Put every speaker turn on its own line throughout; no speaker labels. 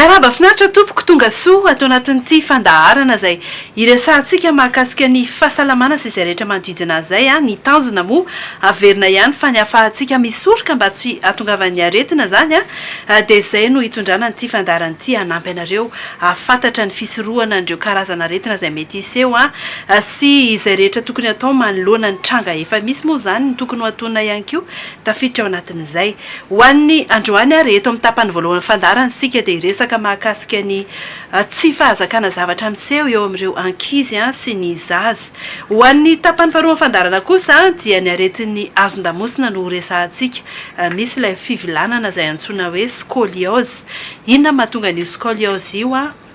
Miarahaba finaritra tompoko, tonga soa ato anatin'ity fandaharana izay hiresahantsika mahakasika ny fahasalamana sy izay rehetra manodidina azy izay. Ny tanjona moa averina ihany fa ny hahafahantsika misoroka mba tsy hahatongavan'ny aretina izany dia izay no hitondrana an'ity fandaharana ity hanampy anareo hahafantatra ny fisorohana an'ireo karazana aretina izay mety hiseho sy izay rehetra tokony hatao manoloana ny tranga efa misy moa izany ny tokony ho hatonina ihany koa tafiditra ao anatin'izay. Ho an'ny androany ary eto amin'ny tapany voalohan'ny fandaharana isika dia hiresaka mahakasika ny tsy fahazakana zavatra miseho eo amin'ireo ankizy sy ny zaza. Ho an'ny tapany faharoan'ny fandaharana kosa dia ny aretin'ny hazon-damosina no horesahantsika. Misy ilay fivilanana izay antsoina hoe scoliose. Inona no mahatonga an'io scoliose io?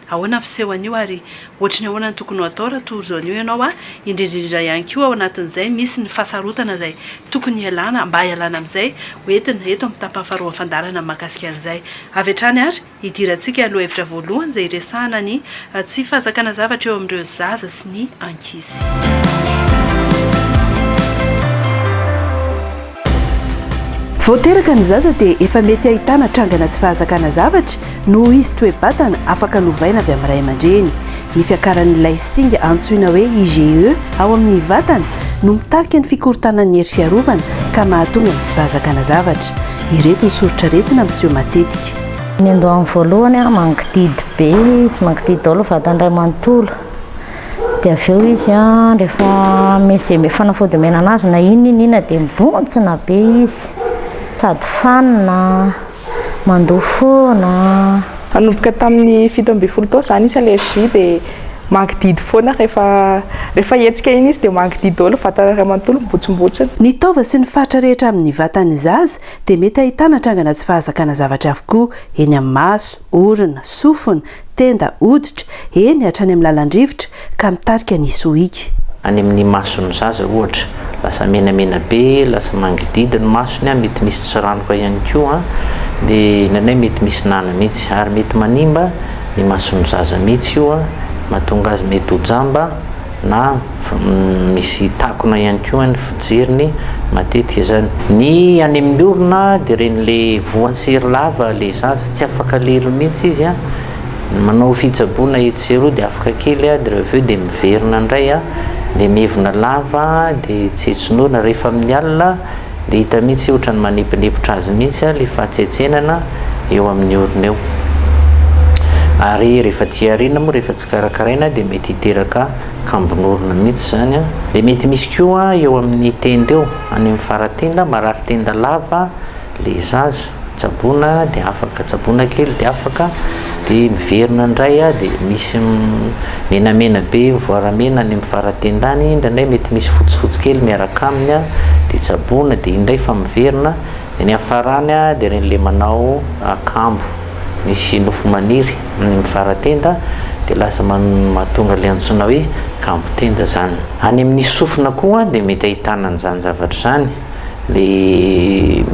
Ahoana ny fisehon'io ary ohatry ny ahoana no tokony ho atao raha tojo an'io ianao? Indrindra indrindra ihany koa ao anatin'izay misy ny fahasarotana izay tokony hialana mba hialana amin'izay ho entina eto amin'ny tapany faharoan'ny fandaharana mahakasika an'izay. Avy hatrany ary hidirantsika lohahevitra voalohany izay hiresahana ny tsy fahazakana zavatra eo amin'ireo zaza sy ny ankizy. Vao teraka ny zaza dia efa mety ahitana trangana tsy fahazakana zavatra noho izy toe-batana afaka lovaina avy amin'ny ray aman-dreny. Ny fiakaran'ilay singa antsoina hoe IgE ao amin'ny vatana no mitarika ny fikorontanan'ny hery fiarovana ka mahatonga ny tsy fahazakana zavatra. Ireto ny soritr'aretina miseho matetika.
Ny andohany voalohany mangididy be izy, mangididy daholo ny vatany iray manontolo. Dia avy eo izy an, rehefa misy izay fanafody omena anazy na inona na inona dia mibontsina be izy, sady fanina, mandoa foana.
Nanomboka tamin'ny 17 taona izany nisy allergie dia mangididy foana rehefa rehefa hetsika iny izy dia mangididy daholo ny vatana iray manontolo mibotsimbontsina.
Ny taova sy ny faritra rehetra amin'ny vatan'ny zaza dia mety ahitana trangana tsy fahazakana zavatra avokoa, eny amin'ny maso, orona, sofina, tenda, hoditra, eny hatrany amin'ny lalan-drivotra, ka mitarika ny sohika.
Any amin'ny mason'ny zaza ohatra, lasa menamena be, lasa mangididy ny masony, mety misy tsiranoka ihany koa, dia indraindray mety misy nana mihitsy, ary mety manimba ny mason'ny zaza mihitsy io, mahatonga azy mety ho jamba na misy takona ihany koa ny fijeriny matetika izany. Ny any amin'ny orona dia ireny le voan-tsery lava le zaza, tsy afaka lelo mihitsy izy an, manao fitsaboana etsy sy eroa dia afaka kely an, dia rehefa avy eo dia miverina indray an, dia mievina lava dia tsetsin'orona, rehefa amin'ny alina dia hita mihitsy ohatran'ny maneponepotra azy mihitsy ilay fahatsetsenana eo amin'ny orona eo. Ary rehefa aty aoriana moa rehefa tsy karakaraina dia mety hiteraka kambon'orona mihitsy izany. Dia mety misy koa eo amin'ny tenda eo, any amin'ny fara-tenda, marary tenda lava ilay zaza. Tsaboina dia afaka, tsaboina kely dia afaka, dia miverina indray dia misy menamena be, mivoaramena any amin'ny fara-tenda any, indraindray mety misy fotsifotsy kely miaraka aminy dia tsaboina dia indray fa miverina, dia ny hafarany dia ireny ilay manao akambo misy nofo maniry any amin'ny fara-tenda dia lasa mahatonga ilay antsoina hoe kambo-tenda izany. Any amin'ny sofina koa dia mety ahitana an'izany zavatra izany. Le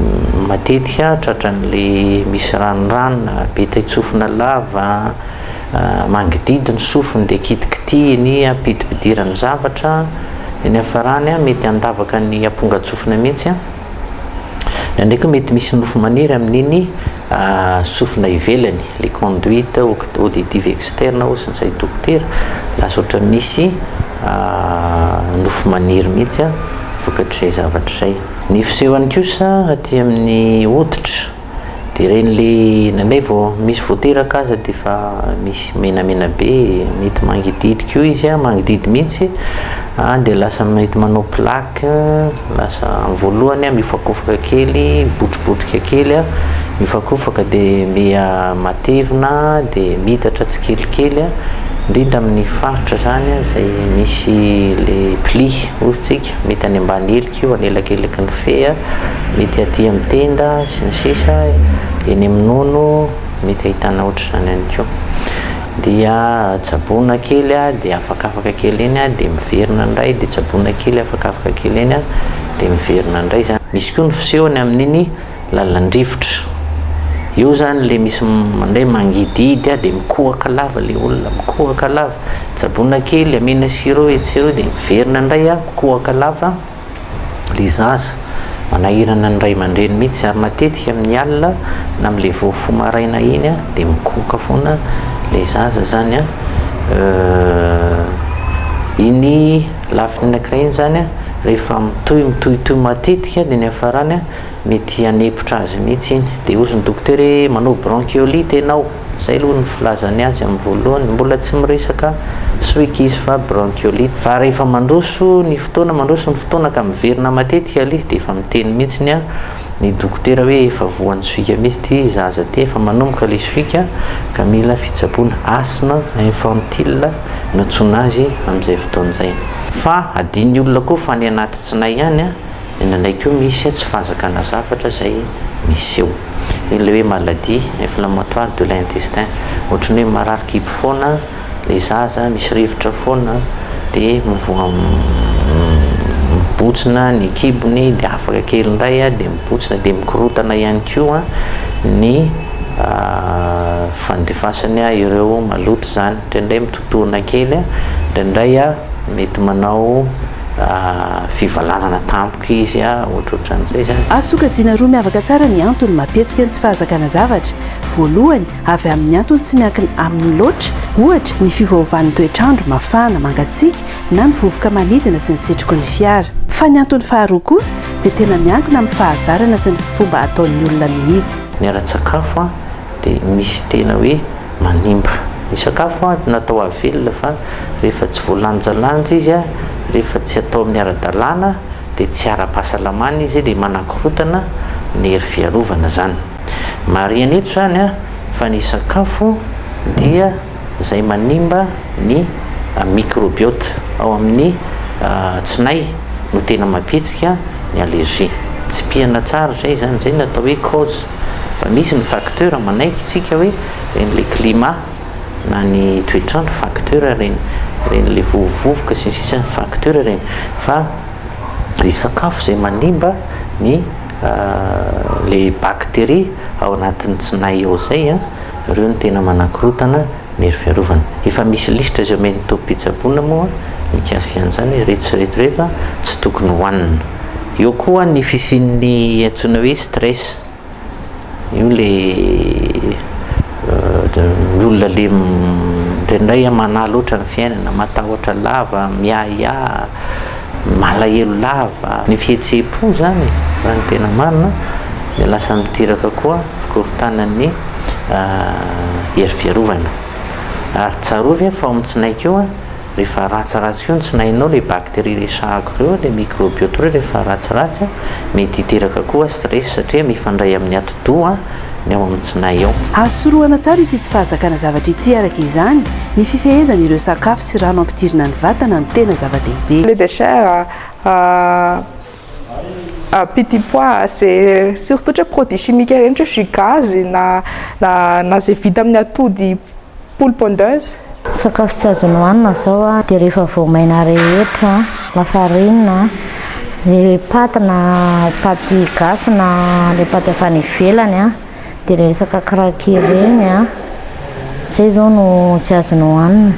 matetika tratran'le misy ranoranona, be taitsofina lava, mangididy ny sofiny dia kitikitihiny, ampidipidirany zavatra, dia ny hafarany mety handavaka ny ampongan-tsofina mihitsy. Indraindray koa mety misy nofo maniry amin'iny sofina ivelany, le conduite auditive externe hozy ny izay dokotera, lasa ohatran'ny misy nofo maniry mihitsy vokatr'izay zavatra izay. Ny fisehony kosa aty amin'ny hoditra dia ireny le indraindray vao misy vao teraka aza dia efa misy menamena be, mety mangidihidy koa izy an, mangidihidy mihitsy dia lasa mety manao plaque, lasa amin'ny voalohany an mihofakofaka kely, mibotribotrika kely an, mihofakofaka dia miha matevina dia miitatra tsikelikely an, indrindra amin'ny faritra izany izay misy le pli hoy isika, mety any ambany helika io, anelakelaky ny fe, mety aty amin'ny tenda sy ny sisa, eny amin'ny nono mety ahitana ohatr'izany ihany koa. Dia tsaboina kely dia afakafaka kely eny dia miverina indray, dia tsaboina kely afakafaka kely eny dia miverina indray izany. Misy koa ny fisehony amin'iny lalan-drivotra. Eo zany le misy mandray mangidihidy dia mikohaka lava le olona, mikohaka lava. Tsaboina kely, amena sirop etsy sy eroa dia miverina indray mikohaka lava le zaza. Manahirana ny ray aman-dreny mihitsy ary matetika amin'ny alina na amin'ilay vao mifoha maraina iny dia mikohoka foana ilay zaza izany an. Iny lafiny anankiray iny izany an, rehefa mitohy mitohitohy matetika dia ny hiafarany an, mety hanempotra azy mihitsy iny. Dia hozy ny dokotera hoe manao bronchiolite ianao. Izay aloha ny filazany azy amin'ny voalohany. Mbola tsy miresaka sohika izy fa bronchiolite. Fa rehefa mandroso ny fotoana, mandroso ny fotoana ka miverina matetika ilay izy dia efa miteny mihitsy ny dokotera hoe efa voan'ny sohika mihitsy ity zaza ity, efa manomboka ilay sohika ka mila fitsaboana. Asthme infantile no antsoina azy amin'izay fotoana izay. Fa adinon'ny olona koa fa any anaty tsinay ihany Indraindray koa misy tsy fahazakana zavatra izay miseho. Iny ilay hoe maladie inflammatoire de l'intestin. Ohatran'ny hoe marary kibo foana ilay zaza, misy rivotra foana dia mivoa mibotsina ny kibony dia afaka kely indray dia mibotsina dia mikorontana ihany koa ny fandefasany ireo maloto izany. Indraindray mitotoana kely, indraindray mety manao fivalanana tampoka izy ohatrohatran'izay izany.
Azo sokajiana roa miavaka tsara ny antony mampihetsika ny tsy fahazakana zavatra. Voalohany, avy amin'ny antony tsy miankina aminy loatra, ohatra, ny fiovaovan'ny toetr'andro, mafana, mangatsiaka, na ny vovoka manidina sy ny setroky ny fiara. Fa ny antony faharoa kosa dia tena miankina amin'ny fahazarana sy ny fomba ataon'ny olona mihitsy.
Ny ara-tsakafo dia misy tena hoe manimba. Ny sakafo natao hahavelona fa rehefa tsy voalanjalanja izy, rehefa tsy atao amin'ny ara-dalàna dia tsy ara-pahasalamana izy dia manakorontana ny hery fiarovana izany. Marihana eto izany fa ny sakafo dia izay manimba ny microbiote ao amin'ny tsinay no tena mampihetsika ny allergie. Tsipihana tsara izay izany, izay no atao hoe cause fa misy ny facteur manaiky isika hoe ireny le climat na ny toetr'andro facteur ireny, ireny le vovovovoka sy ny sisa facteur ireny fa ny sakafo izay manimba ny le bactérie ao anatin'ny tsinay ao izay an, ireo no tena manakorontana ny hery fiarovana. Efa misy lisitra izay omen'ny tobim-pitsaboana moa mikasika an'izany hoe ireto sy ireto ireto tsy tokony hohanina. Eo koa ny fisian'ny antsoina hoe stress. Io le ny olona le indraindray manahy loatra ny fiainana, matahotra lava, miahiahy, malahelo lava. Ny fihetseham-po zany raha ny tena marina dia lasa miteraka koa fikorontanan'ny hery fiarovana. Ary tsarovy fa ao amin'ny tsinay koa Rehefa ratsiratsy koa ny tsinainao, ilay bactérie resahako ireo, ilay microbiote ireo rehefa ratsiratsy mety hiteraka koa stress satria mifandray amin'ny atidoha ny ao amin'ny tsinay ao.
Azo sorohana tsara ity tsy fahazakana zavatra ity araka izany, ny fifehezana ireo sakafo sy rano ampidirina ny vatana no tena zava-dehibe.
Poulet de chair, petit pois, ze surtout ohatra hoe produit chimique ireny ohatra hoe jus gaz na na ze vita amin'ny atody poule pondeuse.
Sakafo tsy azo nohanina zao a, dia rehefa voamaina rehetra, lafarinina, le paty na paty gasy na le paty avy any ivelany a, dia le resaka craquer ireny a, zay zao no tsy azo nohanina.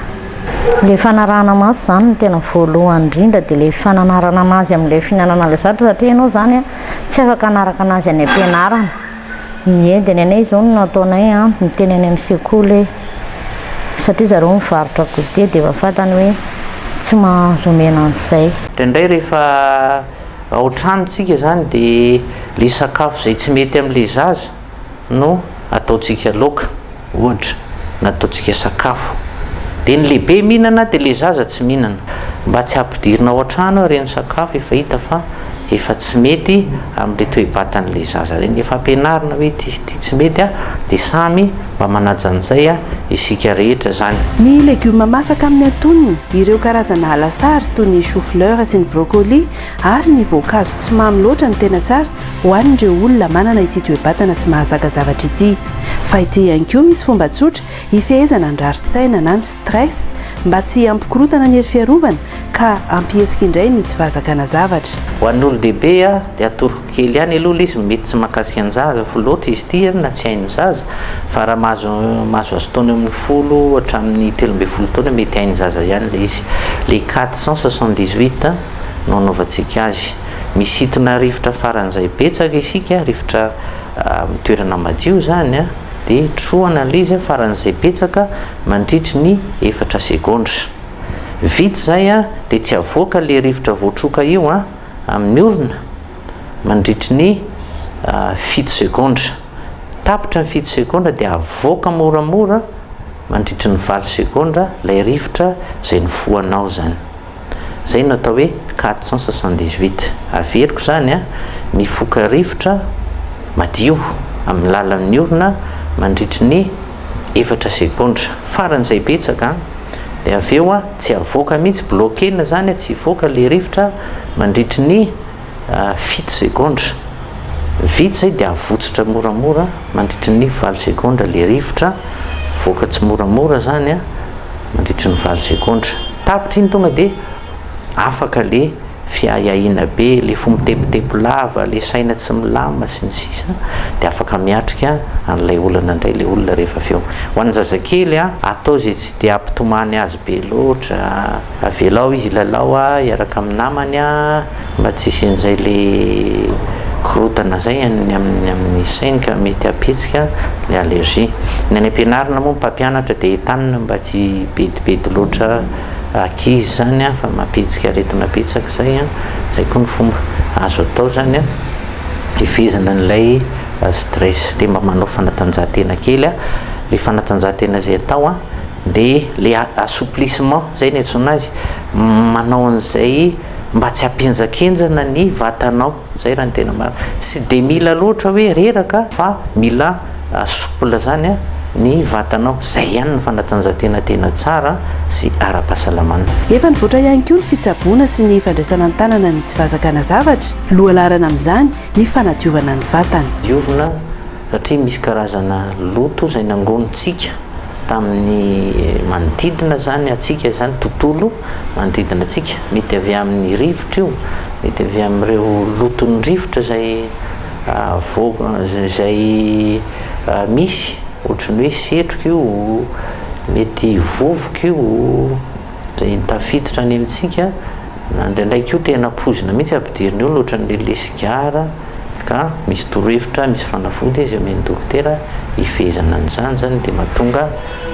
Le fanarahana maso zany no tena voalohany indrindra dia le fananarana anazy amin'ilay fihinanana ilay zavatra satria ianao zany a tsy afaka hanaraka anazy any am-pianarana. Ie, dia ny anay izao no nataonay an, miteny any amin'ny sekoly hoe satria zareo mivarotra goûter dia efa fantany hoe tsy mahazo omena an'izay.
Indraindray rehefa ao an-trano tsika izany dia ilay sakafo izay tsy mety amin'ilay zaza no ataontsika laoka. Ohatra, nataontsika sakafo. Dia ny lehibe mihinana dia ilay zaza tsy mihinana. Mba tsy hampidirina ao an-trano ireny sakafo efa hita fa efa tsy mety amin'ilay toe-batan'ilay zaza ireny. Efa ampianarina hoe ity sy ity tsy mety dia samy mba manaja an'izay isika rehetra izany.
Ny legioma masaka amin'ny antonony, ireo karazana lasary toy ny chou fleur sy ny brocoli ary ny voankazo tsy mamy loatra no tena tsara ho an'ireo olona manana ity toe-batana tsy mahazaka zavatra ity. Fa ity ihany koa misy fomba tsotra hifehezana ny rarin-tsaina na ny stress mba tsy hampikorontana ny hery fiarovana ka hampihetsika indray ny tsy fahazakana zavatra.
Ho an'ny olon-dehibe dia atoroko kely ihany aloha ilay izy, mety tsy mahakasika ny zaza fo loatra izy ity na tsy hain'ny zaza fa raha mahazo mahazoazo taona eo amin'ny folo hatramin'ny 13 taona mety hain'ny zaza ihany ilay izy. Ilay 478 no anaovantsika azy. Misintona rivotra faran'izay betsaka isika, rivotra amin'ny toerana madio izany an, dia trohana ilay izy faran'izay betsaka mandritry ny efatra segondra. Vita izay an, dia tsy avoaka ilay rivotra voatroka io an, amin'ny orona mandritry ny fito segondra. Tapitra ny fito segondra dia avoaka moramora mandritry ny valo segondra ilay rivotra izay nifohanao izany. Izay no atao hoe 478. Averiko izany an, mifoka rivotra madio amin'ny lalan'ny orona mandritry ny efatra segondra. Faran'izay betsaka an. Dia avy eo an, tsy avoaka mihitsy, bloquer-na izany an, tsy hivoaka ilay rivotra mandritry ny fito segondra. Vita izay dia avotsitra moramora mandritry ny valo segondra ilay rivotra, mivoaka tsimoramora izany an, mandritry ny valo segondra. Tapitra iny tonga dia afaka ilay fiahiahiana be, ilay fo mitepotepo lava, ilay saina tsy milamina sy ny sisa dia afaka miatrika an'ilay olana indray ilay olona rehefa avy eo. Ho an'ny zazakely an, atao izay tsy dia hampitomany azy be loatra. Avelao izy hilalao hiaraka amin'ny namany mba tsy hisian'izay le korontana zay any amin'ny amin'ny sainy ka mety hampihetsika le allergie. Ny any am-pianarana moa ny mpampianatra dia entanina mba tsy hibedibedy loatra ankizy zany fa mampihetsika aretina betsaka zay. Zay koa ny fomba azo atao zany hifehezana an'ilay stress. Dia mba manao fanatanjahantena kely, le fanatanjahantena izay atao Dia le assouplissement zay ny antsoina azy, manao an'izay mba tsy hampihenjakenjana ny vatanao, zay raha ny tena marina. Tsy dia mila loatra hoe reraka fa mila souple zany ny vatanao, zay ihany ny fanatanjahantena tena tsara sy ara-pahasalamana.
Efa nivoatra ihany koa ny fitsaboana sy ny fandraisana an-tanana ny tsy fahazakana zavatra, lohalaharana amin'izany ny fanadiovana ny vatana.
Diovina satria misy karazana loto izay nangonintsika tamin'ny manodidina izany antsika izany, tontolo manodidina antsika, mety avy amin'ny rivotra io, mety avy amin'ireo loton'ny rivotra izay avoaka, izay misy, ohatran'ny hoe setroka io, mety vovoka io, izay tafiditra any amintsika, na indraindray koa tena poizina mihitsy ampidirin'ny olona ohatran'ilay le sigara. Ka misy torohevitra, misy fanafody izay omen'ny dokotera hifehezana an'izany izany dia mahatonga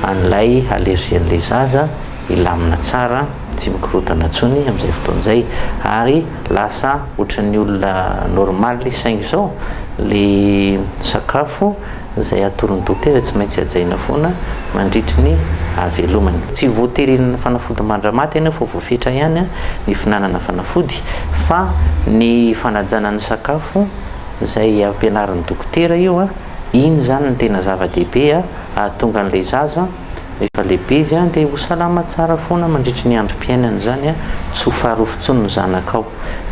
an'ilay allergie an'ilay zaza hilamina tsara, tsy mikorontana intsony amin'izay fotoana izay ary lasa ohatran'ny olona normal izy saingy izao le sakafo izay atoron'ny dokotera tsy maintsy hajaina foana mandritry ny havelomany. Tsy voatery hihinana fanafody mandramaty ianao fa voafetra ihany ny fihinanana fanafody fa ny fanajana ny sakafo izay ampianarin'ny dokotera io, iny izany no tena zava-dehibe hahatonga an'ilay zaza rehefa lehibe izy dia ho salama tsara foana mandritry ny androm-piainany izany, tsy ho farofy intsony ny zanakao.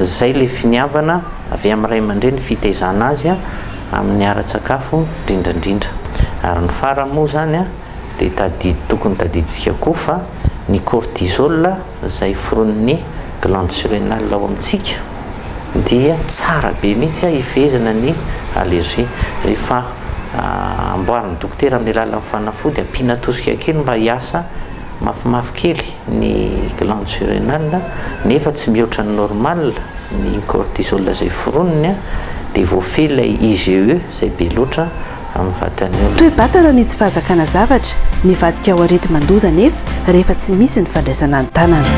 Izay ilay finiavana avy amin'ny ray aman-dreny fitaizana azy. amin'ny ara-tsakafo indrindra indrindra. Ary ny farany moa izany dia tadidy tokony tadidintsika koa fa ny cortisol izay foronin'ny glande surrénale ao amintsika dia tsara be mihitsy hifehezana ny allergie. Rehefa amboarin'ny dokotera amin'ny alalan'ny fanafody ampiana tosika kely mba hiasa mafimafy kely ny glande surrénale nefa tsy mihoatra ny normal ny cortisol izay foroniny dia voafehy ilay IgE izay be loatra amin'ny vatan'ny olona.
Toe-batana ny tsy fahazakana zavatra, mivadika ho areti-mandoza anefa rehefa tsy misy ny fandraisana an-tanana.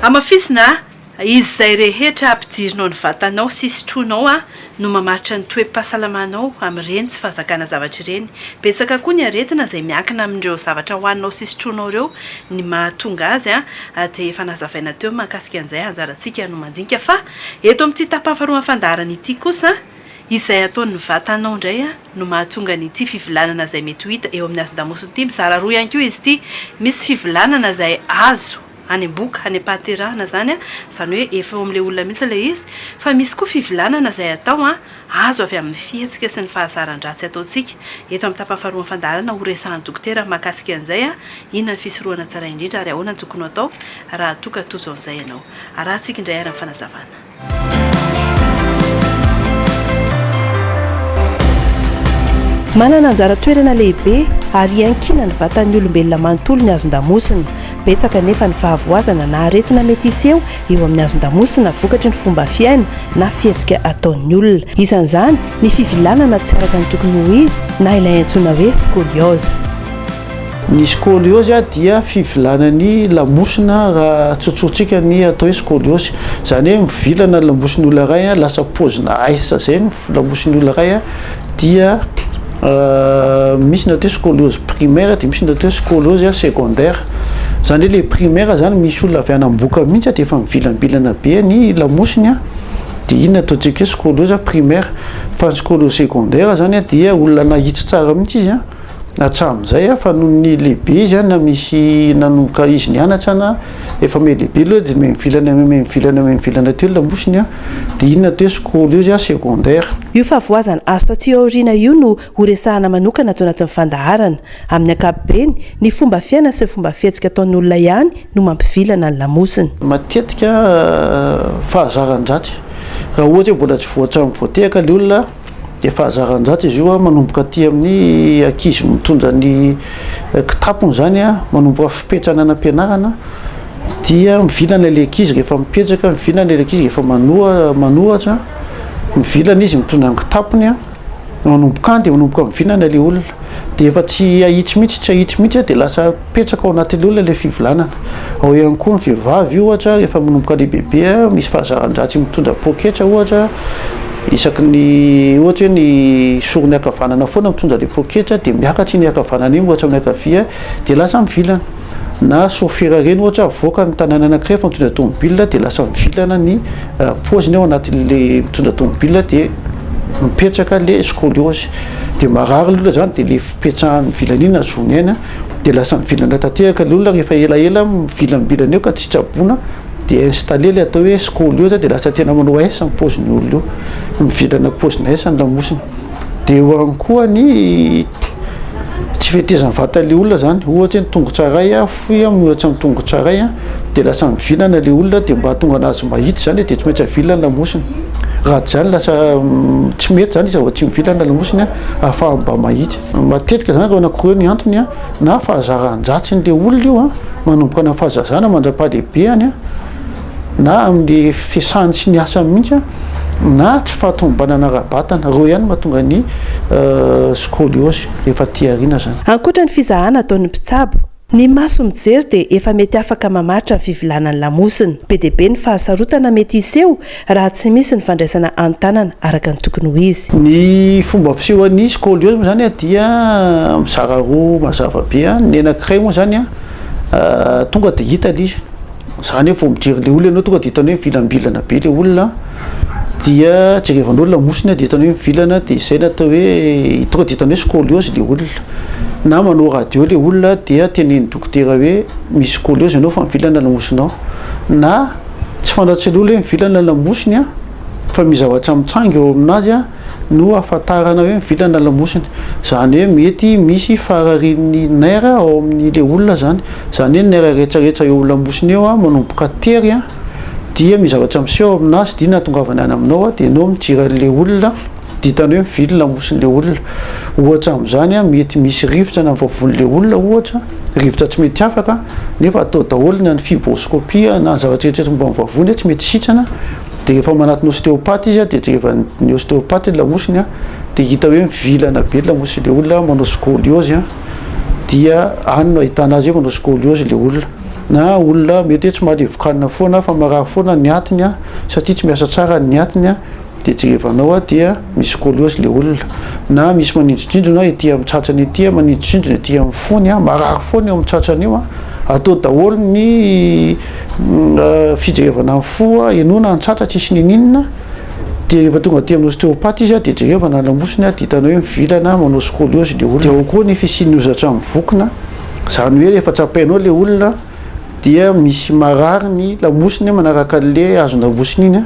Hamafisina, Izay rehetra ampidirinao ny vatanao sy sotroinao no mamaritra ny toe-pahasalamanao amin'ireny tsy fahazakana zavatra ireny. Betsaka koa ny aretina izay miankina amin'ireo zavatra hohaninao sy sotroinao ireo ny mahatonga azy dia efa nazavaina teo mahakasika an'izay anjarantsika no mandinika fa eto amin'ity tapany faharoa amin'ny fandaharana ity kosa izay ataon'ny vatanao indray no mahatonga an'ity fivilanana izay mety ho hita eo amin'ny hazon-damosina ity. Mizara roa ihany koa izy ity, misy fivilanana izay azo any am-bohoka, any am-pahaterahana izany an, izany hoe efa eo amin'ilay olona mihitsy ilay izy, fa misy koa fivilanana izay atao an, azo avy amin'ny fihetsika sy ny fahazaran-dratsy ataontsika. Eto amin'ny tapany faharoa amin'ny fandaharana ho resahan'ny dokotera mahakasika an'izay an, inona ny fisorohana tsara indrindra ary ahoana no tokony ho atao raha toa ka tojo an'izay ianao. Arahantsika indray ary ny fanazavana. Manana anjara toerana lehibe ary iankinan'ny vatan'ny olombelona manontolo ny hazon-damosina. Betsaka anefa ny fahavoazana na aretina mety hiseho eo amin'ny hazon-damosina vokatry ny fomba fiaina na fihetsika ataon'ny olona. Isan'izany ny fivilanana tsy araka ny tokony ho izy na ilay antsoina hoe scoliose.
Ny scoliose dia fivilanan'ny lamosina raha tsotsorintsika ny atao hoe scoliose. Izany hoe mivilana ny lamosin'ny olona iray, lasa paozina S izay ny lamosin'ny olona iray dia misy ny atao hoe scoliose primaire dia misy ny atao hoe scoliose secondaire. Izany hoe ilay primaire izany misy olona avy any ambohoka mihitsy dia efa mivilambilana be ny lamosiny dia iny no ataontsika hoe scoliose primaire. Fa ny scoliose secondaire izany dia olona nahitsy tsara mihitsy izy hatramin'izay fa noho ny lehibe izy na misy nanomboka izy nianatra na efa miha lehibe aloha dia miha mivilana miha mivilana miha mivilana teo ny lamosiny dia iny no atao hoe scoliose secondaire.
Io fahavoazana azo taty aoriana io no horesahana manokana ato anatin'ny fandaharana. Amin'ny ankapobeny, ny fomba fiaina sy ny fomba fihetsika ataon'ny olona ihany no mampivilana ny lamosiny.
Matetika fahazaran-dratsy. Raha ohatra hoe mbola tsy voa hatramin'ny voatehaka ilay olona dia fahazaran-dratsy izy io manomboka aty amin'ny ankizy mitondra ny kitapony izany, manomboka fipetrahana any am-pianarana dia mivilana ilay ankizy rehefa mipetraka, mivilana ilay ankizy rehefa manoha- manohatra, mivilana izy mitondra ny kitapony. Manomboka any dia manomboka mivilana ilay olona. Dia efa tsy ahitsy mihitsy, tsy ahitsy mihitsy dia lasa mipetraka ao anatin'ilay olona ilay fivilanana. Ao ihany koa ny vehivavy ohatra rehefa manomboka lehibebe misy fahazaran-dratsy mitondra poketra ohatra, isaky ny ohatra hoe ny sorony ankavanana foana mitondra ilay poketra dia miakatra iny ankavanana iny ohatra amin'ny ankavia dia lasa mivilana. Na chauffeur ireny ohatra avoaka ny tanàna anankiray fa mitondra tomobile dia lasa mivilana ny paoziny ao anatin'le mitondra tomobile dia mipetraka le scoliose dia marary le olona zany dia le fipetrahan'ny vilana iny ahazoany aina dia lasa mivilana tanteraka le olona rehefa elaela mivilambilana eo ka tsy tsaboina dia installé le atao hoe scoliose dia lasa tena manao S ny paozin'ny olona io, mivilana paozina S ny lamosiny. Dia eo ihany koa ny tsy fetezan'ny vatan'ilay olona zany, ohatra hoe ny tongotra iray fohy miohatra amin'ny tongotra iray dia lasa mivilana ilay olona dia mba hahatonga anazy mahitsy zany dia tsy maintsy avilana ny lamosiny, raha tsy izany lasa tsy mety zany izy raha vao tsy mivilana ny lamosiny ahafahany mba mahitsy. Matetika zany ireo anankiroa ireo ny antony na fahazaran-dratsin'ilay olona io manomboka any amin'ny fahazazana mandra-pahalehibehany na amin'ny fiasany sy ny asany mihitsy na tsy fahatomombanana ara-batana, ireo ihany no mahatonga ny scoliose rehefa aty aoriana izany.
Ankoatra ny fizahana ataon'ny mpitsabo, ny maso mijery dia efa mety afaka mamaritra ny fivilanan'ny lamosina. Be dia be ny fahasarotana mety hiseho raha tsy misy ny fandraisana an-tanana araka ny tokony ho izy.
Ny fomba fisehoan'ny scoliose moa izany dia mizara roa mazava be, ny anankiray moa izany tonga dia hita ilay izy. Zany hoe vao mijery le olona ianao tonga de hitanao hoe mivilambilana be le olona dia jerevanao ny lamosiny dia hitanao hoe mivilana dia izay no atao hoe tonga dia hitanao hoe scoliose le olona. Na manao radio le olona dia tenenin'ny dokotera hoe misy scoliose ianao fa mivilana ny lamosinao. Na tsy fantatr'ilay olona hoe mivilana ny lamosiny an, fa misy zavatra mitranga eo aminazy an no ahafantarana hoe mivilana ny lamosiny. Izany hoe mety misy fararian'ny nerf ao amin'ilay olona izany. Izany hoe ny nerf rehetra rehetra eo amin'ny lamosiny eo manomboka tery dia misy zavatra miseho aminazy dia nahatongavany any aminao dia ianao mijery an'ilay olona dia hitanao hoe mivily ny lamosin'ilay olona. Ohatra amin'izany mety misy rivotra any amin'ny vavon'ilay olona ohatra, rivotra tsy mety afaka nefa atao daholo na ny fibroscopie na ny zavatra rehetra rehetra momba ny vavony tsy mety sitrana. Dia rehefa manatona ostéopathe izy dia jerevan'ny ostéopathe ny lamosiny dia hita hoe mivilana be ny lamosin'ilay olona manao scoliose dia any no ahitana azy hoe manao scoliose ilay olona. Na olona mety hoe tsy mahalevokanina foana fa marary foana ny atiny satria tsy miasa tsara ny atiny dia jerevanao dia misy scoliose ilay olona. Na misy manindrontsindrona ety amin'ny tratrany ety, manindrontsindrona ety amin'ny fony, marary foana eo amin'ny tratrany eo. Atao daholo ny fijerevana ny fo, henoina ny tratra tsisy ninininona, dia rehefa tonga aty amin'ny ostéopathe izy dia jerevana ny lamosiny dia hitanao hoe mivilana manao scoliose ilay olona. Dia ao koa ny fisian'ny hozatra mivokona, izany hoe rehefa tsapainao ilay olona dia misy marary ny lamosiny manaraka an'ilay hazon-damosiny iny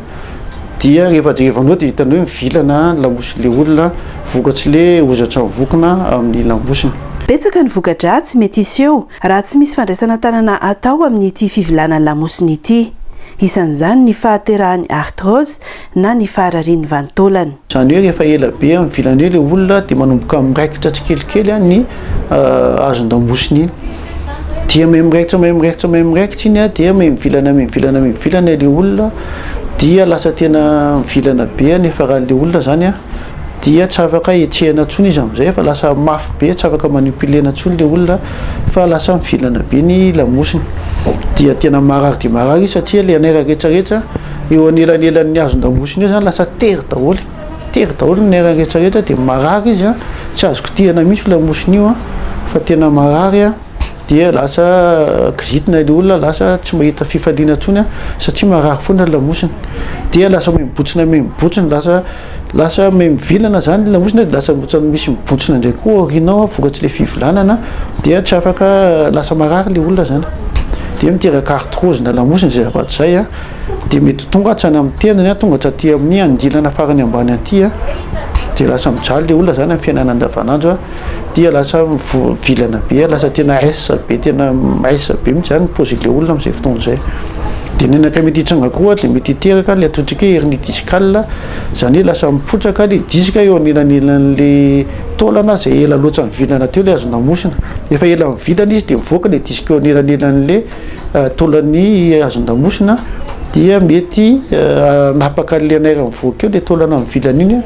dia rehefa jerevanao dia hitanao hoe mivilana ny lamosin'ilay olona vokatr'ilay hozatra mivokona amin'ny lamosiny.
Betsaka ny voka-dratsy mety hiseho raha tsy misy fandraisana tanana atao amin'ity fivilanan'ny lamosina ity. Isan'izany ny fahaterahan'ny arthrose na ny fahararian'ny vanin-taolana.
Izany hoe rehefa ela be amin'ny vilana eo ilay olona dia manomboka miraikitra tsikelikely ny hazon-damosina iny. Dia miha miraikitra miha miraikitra miha miraikitra iny dia miha mivilana miha mivilana miha mivilana ilay olona dia lasa tena mivilana be nefa raha ilay olona zany a dia tsy afaka hetsehina intsony izy amin'izay fa lasa mafy be tsy afaka manipuler-na intsony ilay olona fa lasa mivilana be ny lamosiny. Dia tena marary dia marary izy satria ilay nerf rehetra rehetra eo anelanelan'ny hazon-damosiny eo zany lasa tery daholo. Tery daholo ny nerf rehetra rehetra dia marary izy a, tsy azo kitihana mihitsy io lamosiny io a, fa tena marary a, dia lasa kizitina ilay olona, lasa tsy mahita fifaliana intsony a, satria marary foana ny lamosiny. Dia lasa miha-mibontsina miha-mibontsina, lasa lasa miha-mivilana zany ny lamosina dia lasa ohatran'ny misy mibontsina indray koa aoriana ao vokatr'ilay fivilanana dia tsy afaka, lasa marary ilay olona zany. Dia miteraka arthrose-na lamosina izay zavatra izay a. dia mety tonga hatrany amin'ny tendany an, tonga hatraty amin'ny andilana farany ambany aty an, dia lasa mijaly ilay olona zany amin'ny fiainana andavanandro an, dia lasa vilana be, lasa tena S be, tena S be mihitsy zany ny paozin'ilay olona amin'izay fotoana izay. Dia ny anankiray mety hitranga koa dia mety hiteraka ilay ataontsika hoe hernie discale, izany hoe lasa mipotraka ilay disque eo anelanelan'ilay taolana izay ela loatra nivilana teo ilay hazon-damosina. Efa ela nivilana izy dia mivoaka ilay disque eo anelanelan'ilay Taolan'ny hazon-damosina dia mety hanapaka an'ilay nerf mivoaka eo ilay taolana mivilana iny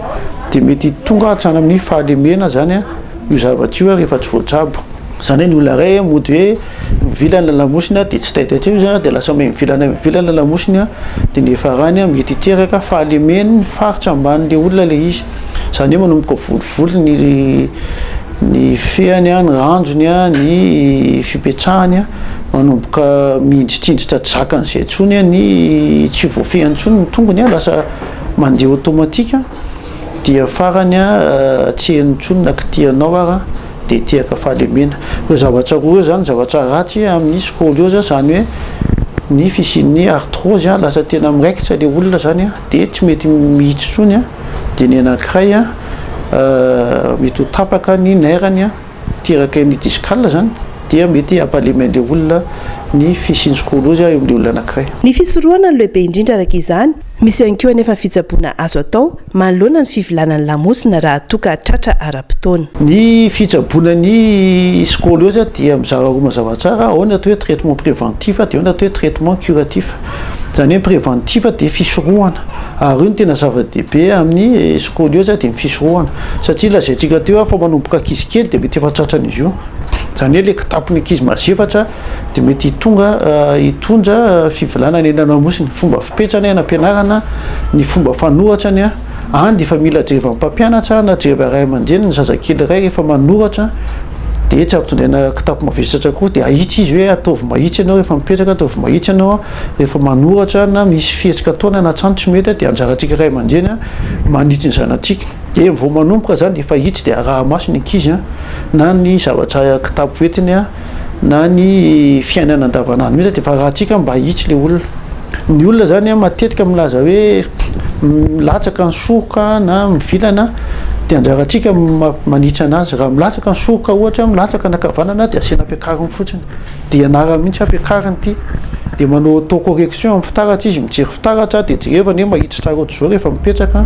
dia mety tonga hatrany amin'ny fahalemena zany io zavatra io rehefa tsy voatsabo. Izany hoe ny olona iray mody hoe mivilana ny lamosiny dia tsy taitaitra eo izy dia lasa mivilana mivilana ny lamosiny dia ny hiafarany mety hiteraka fahalemen'ny faritra ambanin'ilay olona ilay izy. Izany hoe manomboka volivoly ny ny fehany, ny ranjony, ny fipetrahany, manomboka mihinjitrinjitra tsy zakan'izay intsony ny tsy voafehiny intsony ny tongony, lasa mandeha automatique dia farany tsy heno intsony na kitihanao ara dia hiteraka fahalemena. Ireo zavatra roa ireo izany zavatra ratsy amin'ny scoliose, izany hoe ny fisian'ny arthrose, lasa tena miraikitra ilay olona izany dia tsy mety mihitsy intsony. Dia ny anankiray mety ho tapaka ny nerf-ny miteraka hernie discale izany dia mety hampalemy an'ilay olona ny fisian'ny scoliose eo amin'ilay olona anankiray.
Ny fisorohana no lehibe indrindra araka izany, misy ihany koa anefa fitsaboana azo atao manoloana ny fivilanan'ny lamosina raha toa ka tratra ara-potoana.
Ny fitsaboana ny scoliose dia mizara roa mazava tsara, ao ny atao hoe traitement préventif dia ao ny atao hoe traitement curatif. Izany hoe préventif dia fisorohana. Ary io no tena zava-dehibe amin'ny scoliose dia ny fisorohana. Satria lazaintsika teo fa manomboka ankizy kely dia mety efa tratran'izy io. Izany hoe ilay kitapon'ny ankizy mazefatra dia mety hitonga hitondra fivilanana eny anamosiny. Fomba fipetrany any am-pianarana, ny fomba fanoratrany any dia efa mila jerevan'ny mpampianatra na jerevan'ny ray aman-dreny ny zazakely iray rehefa manoratra dia tsy ampitondraina kitapo mavesatra koa dia ahitsy izy hoe ataovy mahitsy ianao rehefa mipetraka, ataovy mahitsy ianao. Rehefa manoratra na misy fihetsika ataony anaty trano tsy mety dia anjarantsika ray aman-dreny manitsy ny zanatsika. Dia vao manomboka izany dia efa hitsy dia araha-maso ny ankizy na ny zavatra kitapo entiny na ny fiainana andavanandro mihitsy dia efa arahantsika mba hitsy ilay olona. Ny olona izany matetika milaza hoe milatsaka ny soroka na mivilana dia anjarantsika manitsy anazy. Raha milatsaka ny soroka ohatra, milatsaka ny ankavanana dia asiana ampiakariny fotsiny. Dia ianarany mihitsy ampiakariny ity. Dia manao auto correction amin'ny fitaratra izy, mijery fitaratra dia jerevany hoe mahitsy tsara ohatr'izao rehefa mipetraka,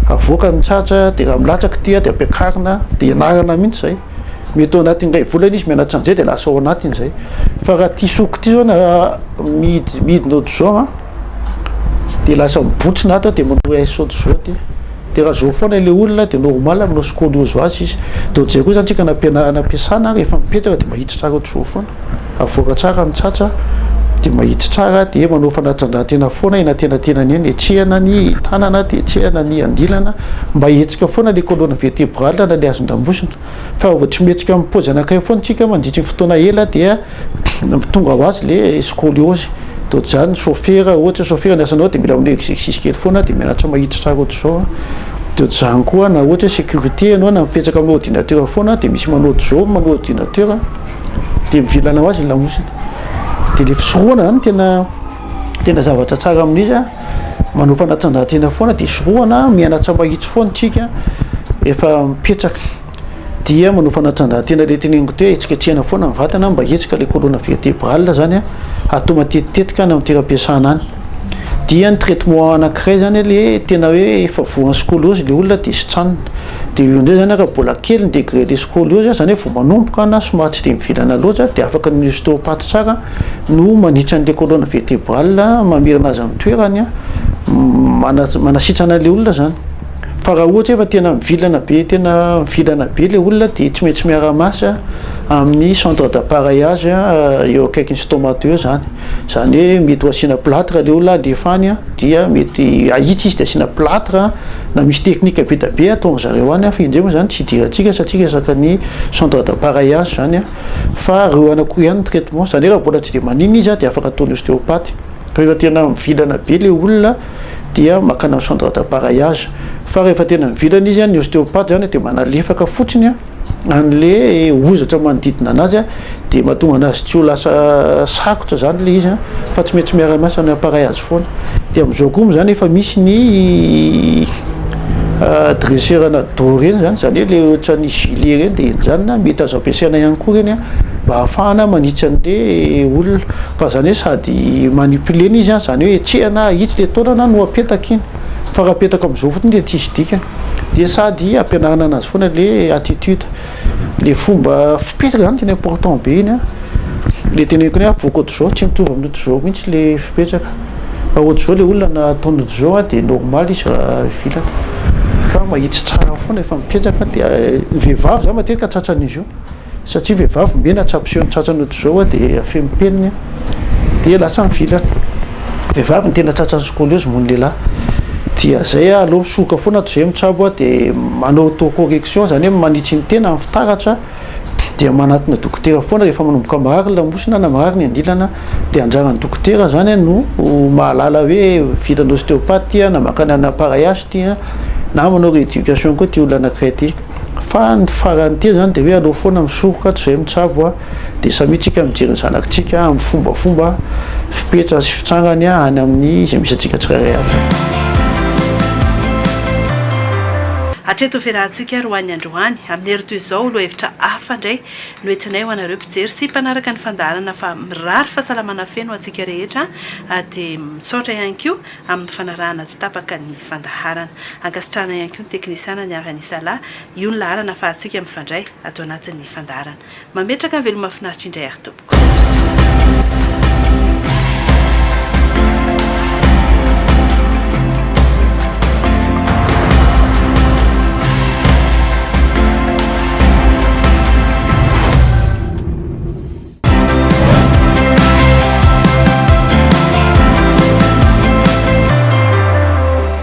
avoakany ny tratra dia raha milatsaka ity dia ampiakarina, dia ianarana mihitsy izay. Mety ao anatin'ny iray volana izy mianatra an'izay dia lasa ao anatiny izay. Fa raha ity soko ity izao na mihidy midina ohatr'izao an, dia lasa mibotsina ato dia manao S ohatr'izao ity. Dia raha zao foana ilay olona dia normal manao scoliose ho azy izy. Dia ohatr'izay koa izany tsika na ampianarana ampiasana rehefa mipetraka dia mahitsy tsara ohatr'izao foana. Avoaka tsara ny tratra dia mahitsy tsara dia manao fanatanjahantena foana eny antenatenany eny. Hetsehana ny tanana dia hetsehana ny andilana mba hihetsika foana ilay colonne vertébrale na ilay hazon-damosina. Fa raha vao tsy mihetsika amin'ny paozy anankiray foana tsika mandritry ny fotoana ela dia tonga ho azy le scoliose. Dia ohatr'izany ny chauffeur, ohatra chauffeur ny asanao dia mila manao exercice kely foana dia mianatra mahitsy tsara ohatr'izao an. Dia ohatr'izany koa na ohatra hoe sécurité ianao na mipetraka amin'ny ordinateur foana dia misy manao ohatr'izao manao ordinateur dia mivilana ho azy ny lamosina. Dia le fisorohana zany tena tena zavatra tsara amin'izy an, manao fanatanjahantena foana dia sorohana, mianatra mahitsy foana tsika efa mipetraka. Dia manao fanatanjahantena le teneniko teo, hetsiketsehana foana ny vatana mba hihetsika le colonne vertébrale zany an, atao matetitetika any amin'ny toeram-piasana any. Dia ny traitement anankiray zany le tena hoe efa voan'ny scoliose le olona dia sitranina. Dia io indray zany raha mbola kely ny degré le scoliose, zany hoe vao manomboka na somary tsy dia mivilana loatra, dia afaka ny ostéopathe tsara no manitsy an'le colonne vertébrale, mamerina azy amin'ny toerany, manasitrana le olona zany. Fa raha ohatra efa tena mivilana be, tena mivilana be le olona, dia tsy maintsy miara-miasa amin'ny centre d'appareillage eo akaikin'ny stomateux eo zany. Zany hoe mety ho asiana plâtre le olona alefa any, dia mety ahitsy izy dia asiana plâtre, na misy technique be dia be ataon-dry zareo any, fa indreo moa zany tsy idirantsika satria resaka ny centre d'appareillage zany, fa reo anankiroa ihany ny traitement. Zany hoe raha mbola tsy dia maninona izy dia afaka ataon'ny ostéopathe. Fa rehefa tena mivilana be le olona dia mankany amin'ny centre d'appareillage. Fa rehefa tena mivilana izy, ny ostéopathe zany dia manalefaka fotsiny an'le hozatra manodidina anazy, dia mahatonga anazy tsy ho lasa sarotra zany le izy, fa tsy maintsy miara-miasa amin'ny appareillage foana. Dia amin'izao koa moa zany efa misy ny dresseur-na dos reny zany, zany hoe le ohatran'ny gilet reny dia henjanina, mety azo ampiasaina ihany koa reny mba ahafahana manitsy an'le olona. Fa zany hoe sady manipulena izy, zany hoe hetsehana ahitsy le taolana no apetaka iny, fa raha apetaka amin'izao fotsiny dia tsisy dikany. Dia sady ampianarana anazy foana le attitude, le fomba fipetraka zany tena important be iny. Le teneniko hoe avoaka ohatr'izao, tsy mitovy amin'ny ohatr'izao mihitsy le fipetraka. Fa ohatr'izao le olona na ataony ohatr'izao dia normal izy raha ivelany, fa mahitsy tsara foana efa mipetraka. Dia ny vehivavy zany matetika tratran'izy io, satria vehivavy menatra hampiseho ny tratrany ohatr'izao dia afenimpeniny dia lasa mivilana. Vehivavy no tena tratran'ny scoliose noho ny lehilahy. Dia zay aleo misoroka foana toy izay mitsabo, dia manao autocorrection, zany hoe manitsy ny tena amin'ny fitaratra, dia manatona dokotera foana rehefa manomboka marary ny lamosina na marary ny andilana. Dia anjaran'ny dokotera zany no mahalala hoe vitan'ny ostéopathe ty na mankany amin'ny appareillage ty na manao rééducation koa ty olona anankiray ty. Fa ny farany ty zany dia hoe aleo foana misoroka toy izay mitsabo, dia samia tsika mijery ny zanakitsika amin'ny fombafomba fipetrany sy fitsangany any amin'ny izay misy antsika tsirairay avy.
Hatreto ny fiarahantsika ary ho an'ny androany. Amin'ny hery toy izao, lohahevitra hafa indray no entinay ho anareo mpijery sy mpanaraka ny fandaharana fa mirary fahasalamana feno ho antsika rehetra dia misaotra ihany koa amin'ny fanarahana tsy tapaka ny fandaharana. Ankasitrahana ihany koa ny teknisiana niara-nisalahy. Io ny laharana ahafahantsika mifandray ato anatin'ny fandaharana. Mametraka ny veloma finaritra indray ary tompoko.